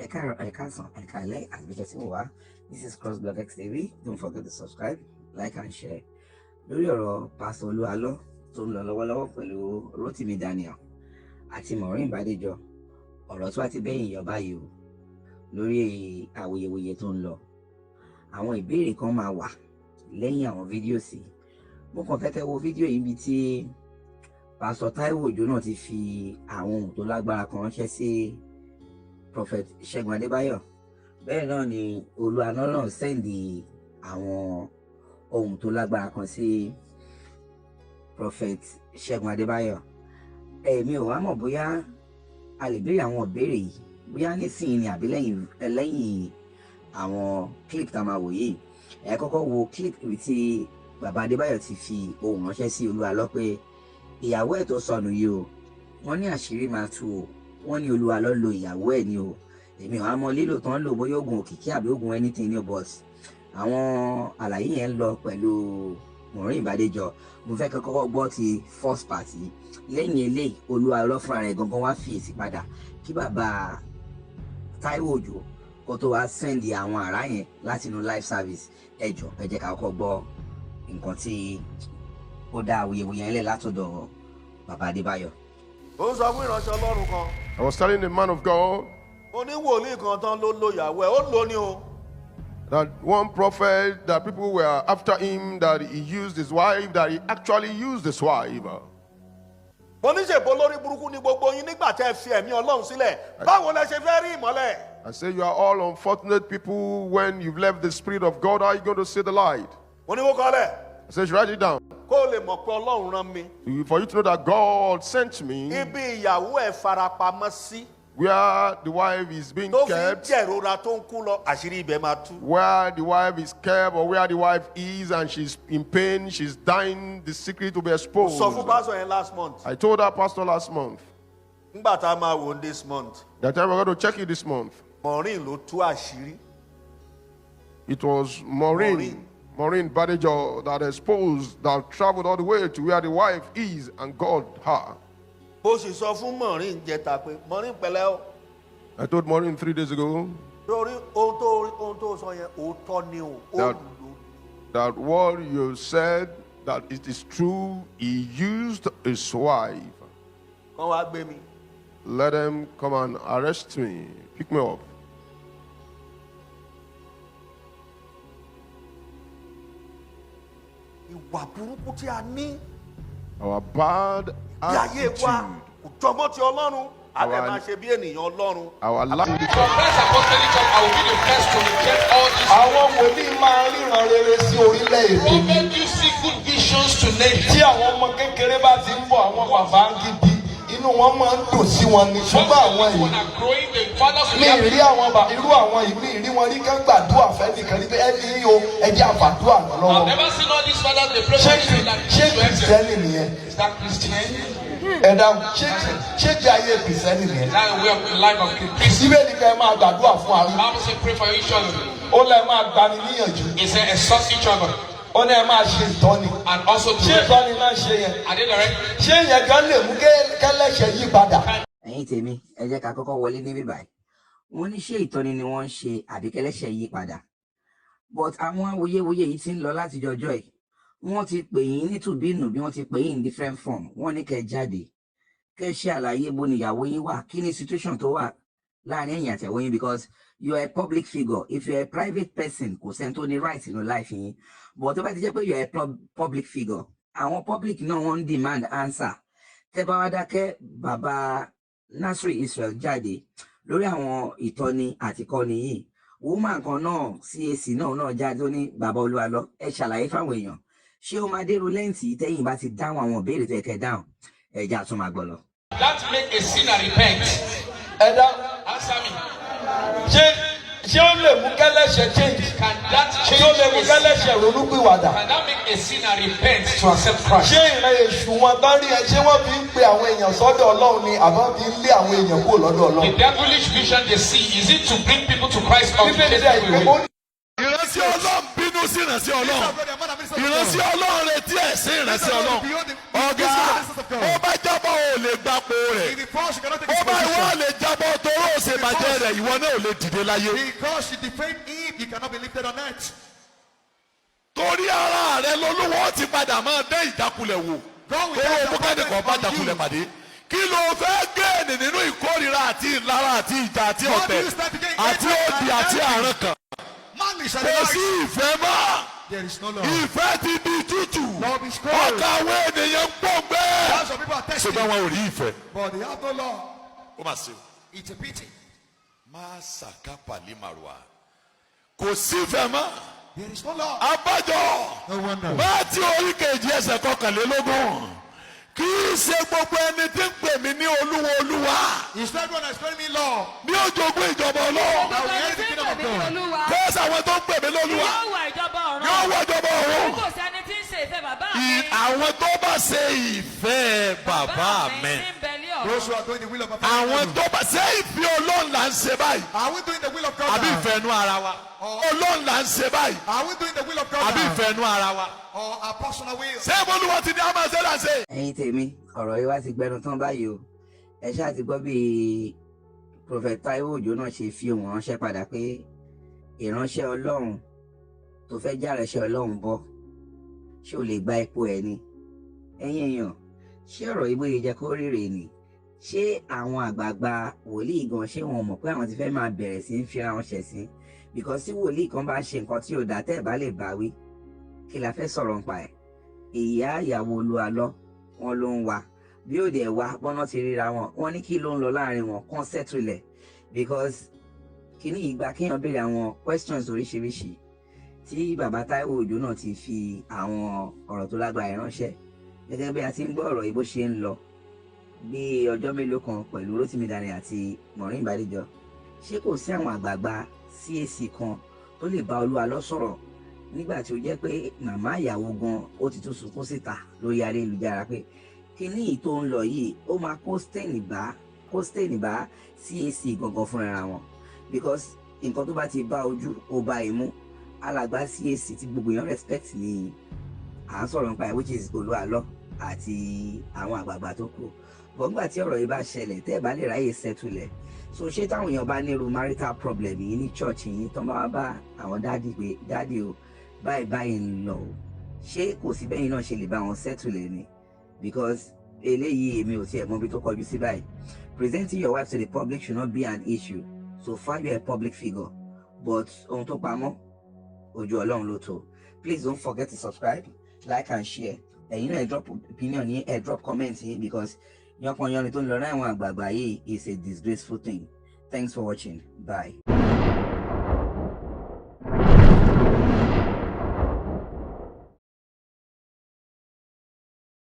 Ẹ káàárọ̀, ẹ káàsán, ẹ káalẹ́ àbí tẹ́ tí ń wá. This is Crossblog XTV. Don't forget to subscribe, like and share. Lórí ọ̀rọ̀ Pastor Olú Alọ́ tó ń lọ lọ́wọ́lọ́wọ́ pẹ̀lú Rotimi Daniel àti Maureen Bádéjọ, ọ̀rọ̀ tó wá ti bẹ́yìn yọ báyìí o lórí awuyewuye tó ń lọ. Àwọn ìbéèrè kan máa wà lẹ́yìn àwọn fídíò sí. Mo kàn fẹ́ kẹ́ wo fídíò yìí níbi tí Pastor Taiwo Òjó náà ti fi àwọn ohun tó lágbára kan ránṣẹ́ sí Prophet Ṣẹ́gun Adébáyọ̀. Bẹ́ẹ̀ náà ni Olú Alọ́ náà send àwọn ohun tó lágbára kan sí Prophet Ṣẹ́gun Adébáyọ̀. Èmi ò wá mọ̀ bóyá a lè béèrè àwọn ìbéèrè yìí, bóyá nísìnyí ni àbí lẹ́yìn àwọn clip tá a máa wò yìí. Ẹ kọ́kọ́ wo clip ibi tí bàbá Adébáyọ̀ ti fi ohùn ránṣẹ́ sí Olú Alọ́ pé ìyàwó ẹ̀ tó sọnù yìí o, wọ́n ní àṣírí máa tú o, wọ́n ní Olú Alọ́ lo ìyàwó ẹ̀ ni o. Èmi ò wá mọ lílò tán lò, bóyá oògùn òkìkí àbí oògùn anything ni o, but àwọn àlàyé yẹn ń lọ pẹ̀lú Maureen Bádéjọ. Mo fẹ́ kẹ́ kọ́kọ́ gbọ́ ti first part yìí. Lẹ́yìn eléyìí, Olú Alọ́ fúnra rẹ̀ gangan wá fi èsì padà kí bàbá Táíwò Òjó kó tó wá send àwọn àrá yẹn láti inú live service. Ẹ jọ̀ọ́, ẹ jẹ́ ká kọ́kọ́ gbọ́ nǹkan tí ó dá awuyewuye yẹn lẹ̀ látọ̀dọ̀ bàbá Adébáyọ̀. Ó ń sọ fún ìránṣẹ́ Ọlọ́run kan. I was telling the man of God Mo ní wòlíì kan tán ló lo ìyàwó ẹ̀, ó lò ní o. that one prophet that people were after him, that he used his wife, that he actually used his wife. Mo ní ṣèbó lórí burúkú ní gbogbo yín nígbà tẹ́ ẹ fi ẹ̀mí Ọlọ́run sílẹ̀. Báwo lẹ ṣe fẹ́ rí ìmọ́lẹ̀? I say you are all unfortunate people. When you've left the Spirit of God, how are you going to see the light? Mo ní kó kọ́lẹ̀. I say, you should write it down. Kó o lè mọ̀ pé Ọlọ́run rán mi. For you to know that God sent me. Ibi ìyàwó ẹ̀ farapamọ́ sí. Where the wife is being Tó fi ń kept. jẹ̀rora tó ń kú lọ, àṣírí ibẹ̀ máa tú. Where the wife is kept or where the wife is and she's in pain, she's dying, the secret will be exposed. Sọ fún pásọ̀ yẹn last month. I told that pastor last month. Nígbà tá a máa wò ó this month. That time we're going to check it this month. Maureen ló tú àṣírí. It was Maureen, Maureen. Maureen Badejo that exposed, that traveled all the way to where the wife is and got her. Bó sì sọ fún Maureen jẹta pé Maureen, pẹ̀lẹ́ o. I told Maureen 3 days ago Torí ohun tó sọ yẹn, òótọ́ ni o. Ó lò. That what you said, that it is true, he used his wife. Kán wá gbé mi. Let them come and arrest me, pick me up. Ìwà burúkú tí a ní. Our bad Bí ayé wa attitude, kò jọmọ́ ti Ọlọ́run. A lè máa ṣe bí ènìyàn Ọlọ́run. Our life. From Christ Apostolic Church, I will be the first to reject all these. Àwọn wòlíì máa ń ríran rere sí orílẹ̀-èdè. Prophet, you see good visions to nations. Tí àwọn ọmọ kékeré bá ti ń bọ̀, àwọn bàbá gidi inú wọn máa ń dùn sí wọn ni, ṣùgbọ́n àwọn Once the yìí one are growing, the fathers will mi be ì rí àwọn bà irú àwọn yìí, mi ì rí wọn rí kán gbàdúrà fẹ́ nìkan ní pé ẹni yìí o, ẹ jẹ́ àfàdúrà ràn lọ́wọ́. I've never seen all these fathers, they pray Ṣé for you like ṣé to help them. Kìrìsìtẹ́nì nìyẹn? Is that Christian? Ẹ dáhùn, ṣé ti ayé Kìrìsìtẹ́nì nìyẹn? Is that the way of the life of Christian? Síbẹ̀ ni ká ẹ máa gbàdúrà fún The ara. Bible says pray for each other. Ó lẹ máa gbani níyànjú. It says exhort each other Ó ní ẹ máa ṣe ìtọ́ni. And also Ṣé to ìtọ́ni náà ṣe yẹn? Are they direct? Ṣé yẹn gan lè mú kẹ́lẹ́ṣẹ̀ yí padà? Ẹ̀yin tèmi, ẹ jẹ́ ká kọ́kọ́ wọlé níbí báyìí. Wọ́n ní ṣé ìtọ́ni ni wọ́n ń ṣe àbí kẹlẹ́ṣẹ̀ yí padà? But àwọn awuyewuye yìí ti ń lọ láti jọjọ́ yìí. Wọ́n ti pè yín nítùbínú bí wọ́n ti pè yín in different form. Wọ́n ní kẹ́ jáde, kẹ́ ṣe àlàyé bó ni ìyàwó yín wà, kí ni situation tó wà láàrin ẹ̀yin àti ìyàwó yín, because you are a public figure. If you are a private person, kò sẹ́ni tó ní right nínú life yín, but tó bá ti jẹ́ pé you are a public figure, àwọn public náà wọ́n ń demand answer. Tẹ́ bá wá dákẹ́, bàbá Nasri Israel jáde lórí àwọn ìtọ́ni àti ìkọ́ni yìí. Woman kan náà, CAC náà jáde, ó ní bàbá Olú Alọ́, ẹ ṣàlàyé fáwọn èèyàn. Ṣé ó máa dérú lẹ́ǹtì tẹ́yìn bá ti dáhùn àwọn ìbéèrè tó yẹ kẹ́ dáhùn? Ẹ̀já tún máa gbọ́ lọ. That make a sinner repent. Ẹ dá Answer me. Ṣé ó lè mú kẹ́lẹ́ṣẹ̀ change? Can that Ṣé change ó lè mú a kẹ́lẹ́ṣẹ̀ ronúpìwàdà? Can that make a sinner repent to accept Christ? Ṣé ìran èṣù wọn tán rí ẹ, ṣé wọ́n fi ń pe àwọn èèyàn sọ́dọ̀ Ọlọ́run ni àbá fi ń lé àwọn èèyàn kúrò lọ́dọ̀ The Ọlọ́run? devilish vision they see, is it to bring people to Christ or to Bíbélì chase dẹ̀ people pé ó away? Ìránṣẹ́ Ọlọ́run bínú sí ìránṣẹ́ Ọlọ́run, ìránṣẹ́ Ọlọ́run retí ẹ̀ sí ìránṣẹ́ Ọlọ́run. Ọ̀gá, ó bá jábọ́. jábọ́, ò lè gbapò rẹ̀. If he falls, you cannot take Ó his bá ìwọ position. lè jábọ́ torí ó ṣe bàjẹ́ rẹ̀, ìwọ náà ò lè dìde láyé. Because you defame him, you cannot be lifted on earth. Torí ara rẹ̀ lolúwo ti padà máa dé ìjákulẹ̀ wò. God will Torí test owó kẹ́nìkan bá on jákulẹ̀ you. pàdé. Kí ló fẹ́ gain nínú ìkórìíra àti ìlara àti ìjà àti What do ọ̀tẹ̀ you stand to gain? àti òdì àti àrùn kan? Malice and Kò sí lies. ìfẹ́ mọ́. There is no love. Ìfẹ́ ti di tútù. Love is cold. Ọkàn àwọn ènìyàn ń pòǹgbẹ. Thousands of people are thirsty, Ṣùgbọ́n wọn ò rí ìfẹ́. but they have no love. Ó mà ṣe o. It's a pity. Má sàkápàlì màrúwà. Kò sí ìfẹ́ mọ́. There is no love. Abájọ. No wonder. Mátíù orí 2 ẹsẹ̀ 21. Kì í ṣe gbogbo ẹni tí ń pè mí ní Olúwa, Olúwa It's not one that's calling me Lord. ní ó jogún ìjọba Ọlọ́run. That will Gbogbo ẹni inherit tí the ń kingdom pè of mí ní God. Olúwa Kọ́sì àwọn tó ń pè mí lólúwa yóò wọ ìjọba ọ̀run. yóò wọ ìjọba Bí ọ̀run. kò sí ẹni tí ń ṣe ìfẹ́ bàbá mi. Àwọn tó bá ṣe ìfẹ́ bàbá mi. tí ń bẹ ní ọ̀run. Those who are doing the will of our Father in Àwọn heaven. tó bá ṣe ìfẹ́ Ọlọ́run là ń ṣe báyìí. Are we doing the will of God Àbí now? ìfẹ́ inú ara wa? Ọlọ́run là ń ṣe báyìí. Are we doing the will of God Àbí now? ìfẹ́ inú ara wa? Or our personal will? Ṣé Olúwa ti ní a máa ṣe là ń ṣe? Ẹ̀yin tèmi, ọ̀rọ̀ yìí wá ti gbẹnu tán báyìí o. Ẹ ṣáà ti gbọ́ bí Prophet Taiwo Òjó náà ṣe fi ohùn ránṣẹ́ padà pé ìránṣẹ́ Ọlọ́run tó fẹ́ járánṣẹ́ Ọlọ́run bọ́, ṣé o lè gba ipò ẹ̀ ni? Ẹ̀yin èèyàn, ṣé ọ̀rọ̀ yìí bóyá jẹ́ kó rèrè ni? Ṣé àwọn àgbààgbà wòlíì gan, ṣé wọn mọ̀ pé àwọn ti fẹ́ máa bẹ̀rẹ̀ sí í fira wọn ṣẹ̀sín? Because tí wòlíì kan bá ṣe nǹkan tí ò dá, tẹ́ ẹ̀ bá lè bá wí, kí la fẹ́ sọ̀rọ̀ nípa ẹ̀? Ìyá ìyàwó Olúalọ́, wọn ló ń wá bí ó dẹ̀ wá bọ́nà ti ríra wọn, wọ́n ní kí ló ń lọ láàrin wọn kán settle ẹ̀, because kíní ìgbà kéèyàn béèrè àwọn questions oríṣiríṣi tí bàbá Táíwò Òjó náà ti fi àwọn ọ̀rọ̀ tó lágbára ránṣẹ́. Gẹ́gẹ́ bí a ti ń gbọ́ ọ̀rọ̀ yìí bó ṣe ń lọ bí ọjọ́ mélòó kan pẹ̀lú Rótìmí Daniel àti Maureen Bádéjọ, ṣé kò sí àwọn àgbààgbà CAC kan tó lè bá Olúalọ́ sọ̀rọ̀ nígbà tí ó jẹ́ pé màmá ìyàwó gan ó ti tún sunkún síta lórí ayélujára pé kíní yìí tó ń lọ yìí, ó máa kó stain bá CAC gangan fúnra wọn? Because nǹkan tó bá ti bá ojú, ó bá imú. Alàgbà CAC tí gbogbo èèyàn respect ni à ń sọ̀rọ̀ nípa ẹ̀, which is Olúalọ́ àti àwọn àgbààgbà tó kù bọ̀. Nígbà tí ọ̀rọ̀ yìí bá ṣẹlẹ̀, tẹ́ ẹ̀ bá lè ráyè settle ẹ̀, so ṣé táwọn èèyàn bá nírú marital problem yìí ní church yìí, tán bá wá bá àwọn daddy pé, "Daddy o, báyìí báyìí ń lọ o," ṣé kò sí bẹ́yìn náà ṣe lè bá wọn settle ẹ̀ ni? Because eléyìí, èmi ò tiẹ̀ mọ ibi tó kọjú sí báyìí. Presenting your wife to the public should not be an issue so far you are a public figure, but ohun tó pamọ́, ojú Ọlọ́run ló tó. Please don't forget to subscribe, like and share. Ẹ̀yin náà, ẹ drop opinion yín, ẹ drop comment yín, because yánpọnyánrin tó ń lọ láwọn àgbààgbà yìí is a disgraceful thing. Thanks for watching. Bye.